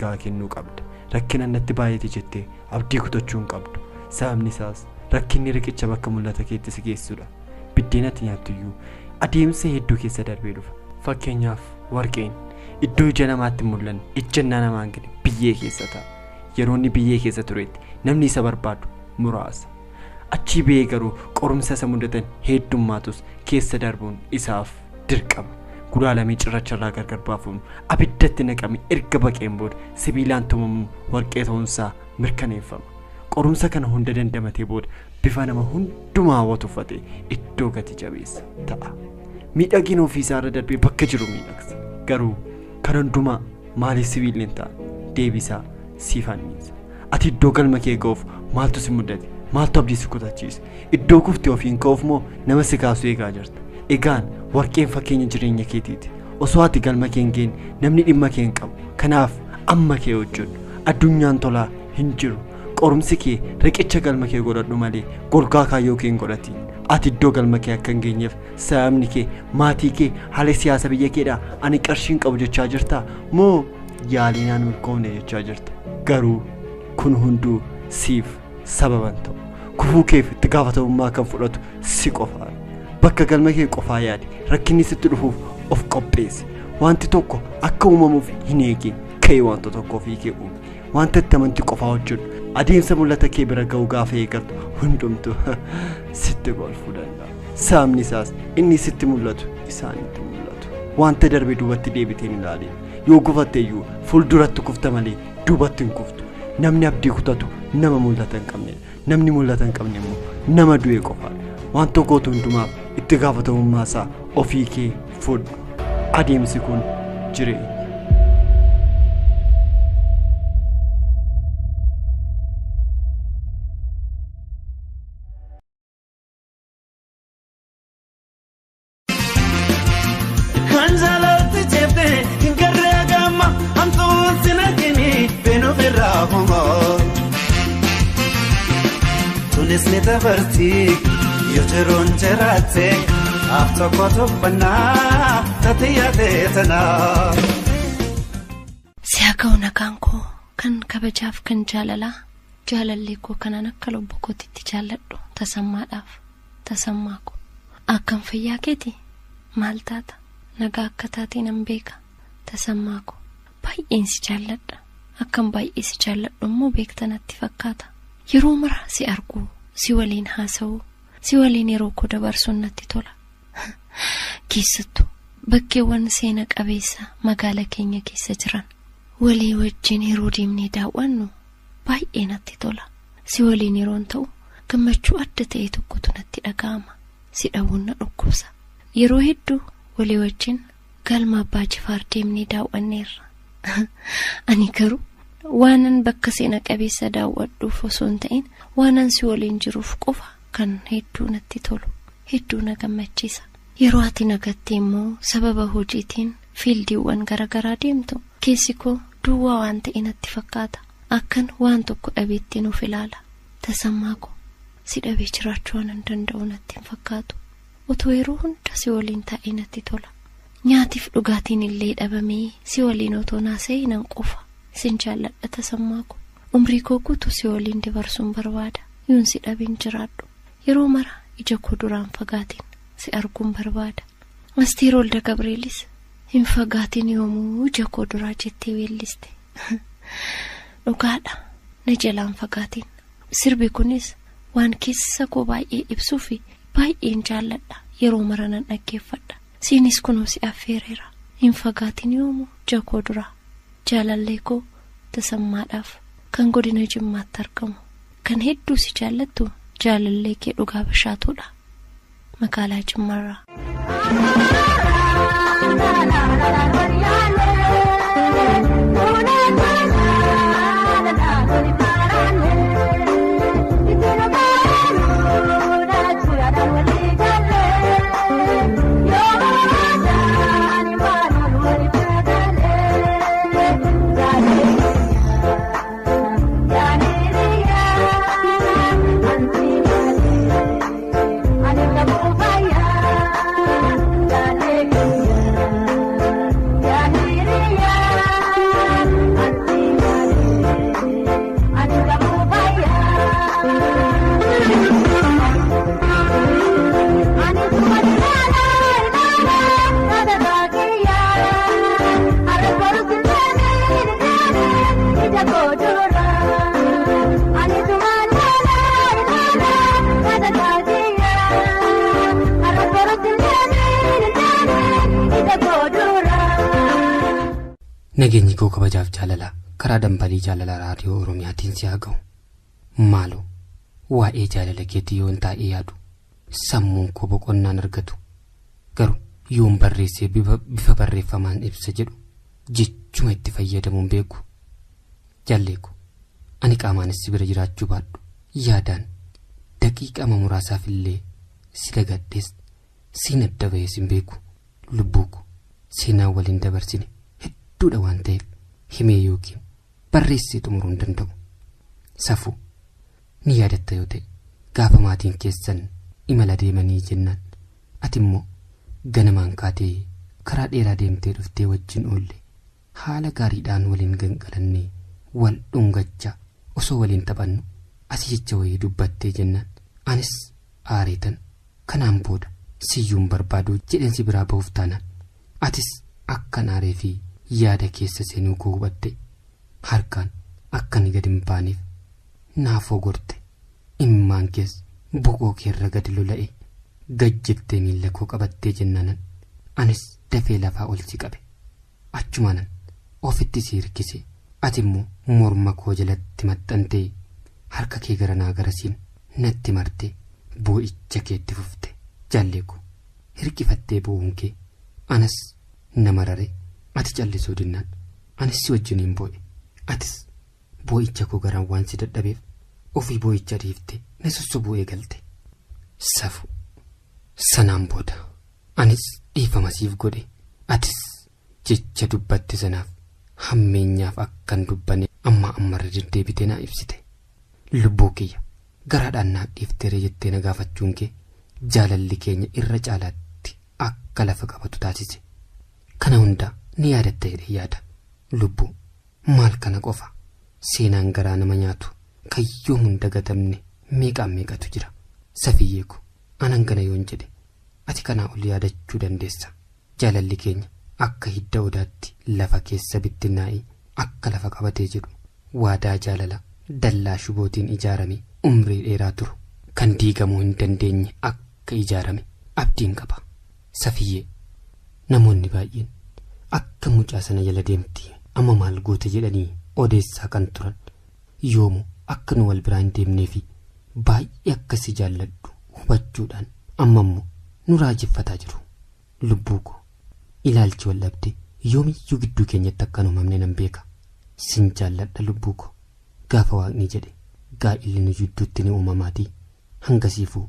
gahaa kennuu qabda. Rakkina natti baay'ate jettee abdii kutachuu hin qabdu. Sababni isaas rakkinni riqicha bakka mul'ata keetti si geessudha. Biddeenatti nyaattuyyuu adeemsa hedduu keessa darbee dhufa. Fakkeenyaaf warqeen iddoo ija namaatti mul'anne ejjennaa namaa hin galle biyyee keessa ta'a. Yeroo inni biyyee keessa turetti namni isa barbaadu muraasa. Achii ba'ee garuu qorumsa isa mudatan heddummatus keessa darbuun isaaf dirqama. Gulaalamee cirracharraa gargar baafamu abiddatti naqamee erga baqeen booda sibiilaan tumamuun warqee ta'uunsaa mirkaneeffama. Qorumsa kana hunda dandamatee booda bifa nama hundumaa hawwatu uffatee iddoo gati jabeessa ta'a. Miidhagina ofiisaarra darbee bakka jiru miidhagsa. Garuu kan hundumaa maaliif sibiilli hin taane deebisaa siif anniisa. Ati iddoo galma kee ga'uuf maaltu si mudate? Maaltu abdii si kutachiise? Iddoo kuftee ofiin ka'uuf moo nama si kaasu eegaa jirta? Egaan warqeen fakkeenya jireenya keetiiti. Osoo ati galma kee hin geenye namni dhimma kee hin qabu. Kanaaf amma kee hojjedhu. Addunyaan tolaa hin jiru. Qorumsi kee riqicha galma kee godhadhu malee golgaa kaayyoo kee hin godhatin. Ati iddoo galma kee akka hin geenyeef sababni kee maatii kee haala siyaasa biyya keedhaa ani qarshii hin qabu jechaa jirtaa moo yaaliinaan milkoomne jechaa jirta? Garuu kun hunduu siif sababan ta'u. Kufuu keef itti gaafatamummaa kan fudhatu si qofaadha. Bakka galma kee qofaa yaadi. Rakkinni sitti dhufuuf of qopheessi. Wanti tokko akka uumamuuf hin eegin. Ka'ee wanta tokko ofii kee uumi. Wanta itti amantii qofaa hojjedhu. Adeemsa mul'ata kee bira ga'u gaafa eegaltu hundumtu sitti golfuu danda'a. Sababni isaas inni sitti mul'atu isaanitti mul'atu. Wanta darbe duubatti deebitee hin ilaalin. Yoo gufatte iyyuu fuulduratti kufta malee duubatti hin kuftu. Namni abdii kutatu nama mul'ata hin qabnedha. Namni mul'ata hin qabne immoo nama du'e qofaadha. Wanta gootu hundumaaf itti gaafatamummaa isaa ofii kee fudhu. Adeemsi kun jireenya. Kan jaalatti jeeftee hin garree gamma hamtuun sin argini beenuuf irraa homoo. Tunis ni dabarti yoo jiruun jiraatte af tokko tuffannaa tati yaadee tanaa. Si'a ga'u nagaan koo kan kabajaaf kan jaalalaa jaalallee koo kanaan akka lubbuu kootitti jaalladhu tasammaadhaaf tasammaa koo akkam fayyaa keeti maal taata nagaa akka taate nan beeka tasammaa koo baay'een si jaalladha akkam baay'ee si jaalladhu immoo beekta natti fakkaata yeroo mara si arguu si waliin haasa'uu si waliin yeroo koo dabarsuun natti tola keessattuu bakkeewwan seena qabeessa magaala keenya keessa jiran walii wajjin yeroo deemnee daawwannu baay'ee natti tola. Si waliin yeroon ta'u gammachuu adda ta'e tokkotu natti dhaga'ama. Si dhabuun na dhukkubsa. Yeroo hedduu walii wajjin galma Abbaa Jifaar deemnee daawwanneerra. Ani garuu waanan bakka seena qabeessa daawwadhuuf osoo hin ta'in waanan si waliin jiruuf qofa kan hedduu natti tolu hedduu na gammachiisa. Yeroo ati nagatte immoo sababa hojiitiin fiildiiwwan garaagaraa deemtu keessi koo duwwaa waan ta'e natti fakkaata. Akkan waan tokko dhabeetti nuuf ilaala. Tasammaa koo si dhabee jiraachuu waan hin danda'u natti hin fakkaatu. Otoo yeroo hunda si waliin taa'ee natti tola. Nyaatiif dhugaatiin illee dhabamee si waliin otoo naasa'ee nan quufa. Sin jaalladha tasammaa koo. Umrii koo guutuu si waliin dabarsuun barbaada. Yoon si dhabeen jiraadhu. Yeroo mara ija koo duraan fagaatiin si arguun barbaada. Asteer Walda Gabreelis hin fagaatiin yoomuu ija koo duraa jettee weelliste. Dhugaadha na jalaan fagaatiin. Sirbi kunis waan keessa koo baay'ee ibsuu fi baay'een jaalladha yeroo mara nan dhaggeeffadha. Siinis kunoo si affeereera. Hin fagaatiin yoomuu ija koo duraa. Jaalallee koo tasammaadhaaf kan godina Jimmaatti argamu. Kan hedduu si jaallattu jaalallee kee dhugaa bashaatuudha. Magaalaa Jimmaarraa. Yeah. Nageenyi koo kabajaaf jaalalaa karaa dambalii jaalalaa raadiyoo Oromiyaatiin si haa ga'u. Maaloo waa'ee jaalala keetii yoon taa'ee yaadu sammuun koo boqonnaan argatu garuu yoon barreessee bifa barreeffamaan ibsa jedhu jechuma itti fayyadamuun beeku. Jaalleeku ani qaamaanis si bira jiraachuu baadhu yaadaan daqiiqama muraasaaf illee si dagadhees siin adda ba'ees hin beeku. Lubbuu koo seenaa waliin dabarsine hedduudha waan ta'eef himee yookiin barreessee xumuruu hin danda'u. Safuu ni yaadatta yoo ta'e gaafa maatiin keessan imala deemanii jennaan ati immoo ganamaan kaatee karaa dheeraa deemtee dhuftee wajjin oolle haala gaariidhaan waliin gangalannee wal dhungachaa osoo waliin taphannu asii jecha wayii dubbattee jennaan anis aareetan kanaan booda siyyuun barbaadu jedheen si biraa ba'uuf taanaan atis akkan aaree fi yaada keessa seenuu koo hubatte harkaan akka ani gadi hin baaneef naafoo gorte imimmaan kees boqoo keerra gadi lola'e gad jettee miilla koo qabattee jennaanan anis dafee lafaa ol si qabe achumaanan ofitti si hirkise ati immoo morma koo jalatti maxxantee harka kee garanaa garasiin natti marte boo'icha keetti fufte. Jaalleeku hirkifattee boo'uun kee anas na marare ati callisuu dinnaan anis si wajjiniin boo'e atis boo'icha koo garaan waan si dadhabeef ofii boo'icha dhiifte na sossobuu eegalte. Safu sanaan booda anis dhiifama siif godhe atis jecha dubbatte sanaaf hammeenyaaf akkan dubbanne amma ammarra deddeebitee naa ibsite. Lubbuu kiyya garaadhaan naaf dhiifteere jettee na gaafachuun kee jaalalli keenya irra caalaatti akka lafa qabatu taasise. Kana hundaa ni yaadatta jedhee yaada. Lubbuu maal kana qofa seenaan garaa nama nyaatu kayyoo hunda gatamne meeqaan meeqatu jira. Safiyyee ko anan kana yoon jedhe ati kanaa ol yaadachuu dandeessa. Jaalalli keenya akka hidda odaatti lafa keessa bittinnaa'ee akka lafa qabatee jedhu waadaa jaalala dallaa shubootiin ijaarame umrii dheeraa turu kan diigamuu hin dandeenye akka ijaarame abdiin qaba. Safiyyee namoonni baay'een akka mucaa sana jala deemti amma maal goote jedhanii odeessaa kan turan yoomu akka nu wal biraa hin deemnee fi baay'ee akkasi jaalladhu hubachuudhaan amma immoo nu raajeffataa jiru. Lubbuu koo ilaalchi wal dhabde yoomiyyuu gidduu keenyatti akka nu uumamne nan beeka. Sin jaalladha lubbuu koo gaafa waaqni jedhe gaa'illi nu jidduutti ni uumamaatii hangasiifuu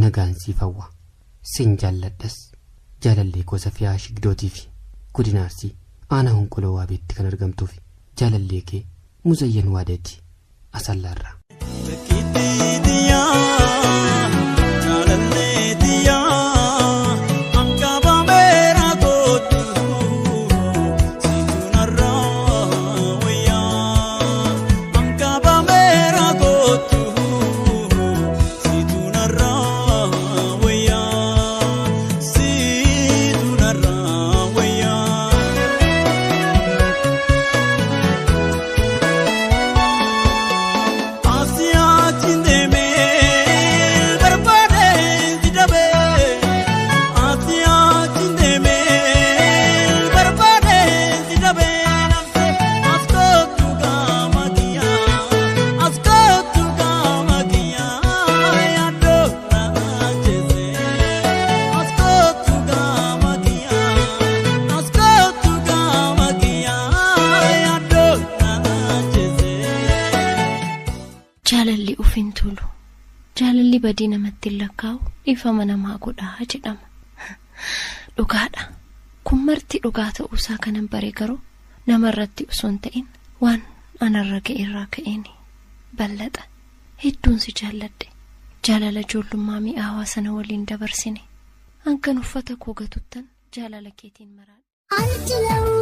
nagaan siif hawwa. Sin jaalladhas jaalallee koo Safiyaa Shigdootii fi godina Arsii aanaa Honqoloo Waabeetti kan argamtuuf jaalallee kee Muzayyan Waadeeti Asallaarraa. Jaalalli ofiin tolu jaalalli badii namatti hin lakkaa'u dhiifama namaa godhaa jedhama. Dhugaadha. Kun marti dhugaa ta'uusaa kanan bare garuu namarratti osoo hin ta'in waan anarra ga'e irraa ka'een bal'ata. Hedduun si jaalladhe. Jaalala ijoollummaa mi'aawaa sana waliin dabarsine. Hankan uffata koo gatuttan jaalala keetiin maraadha.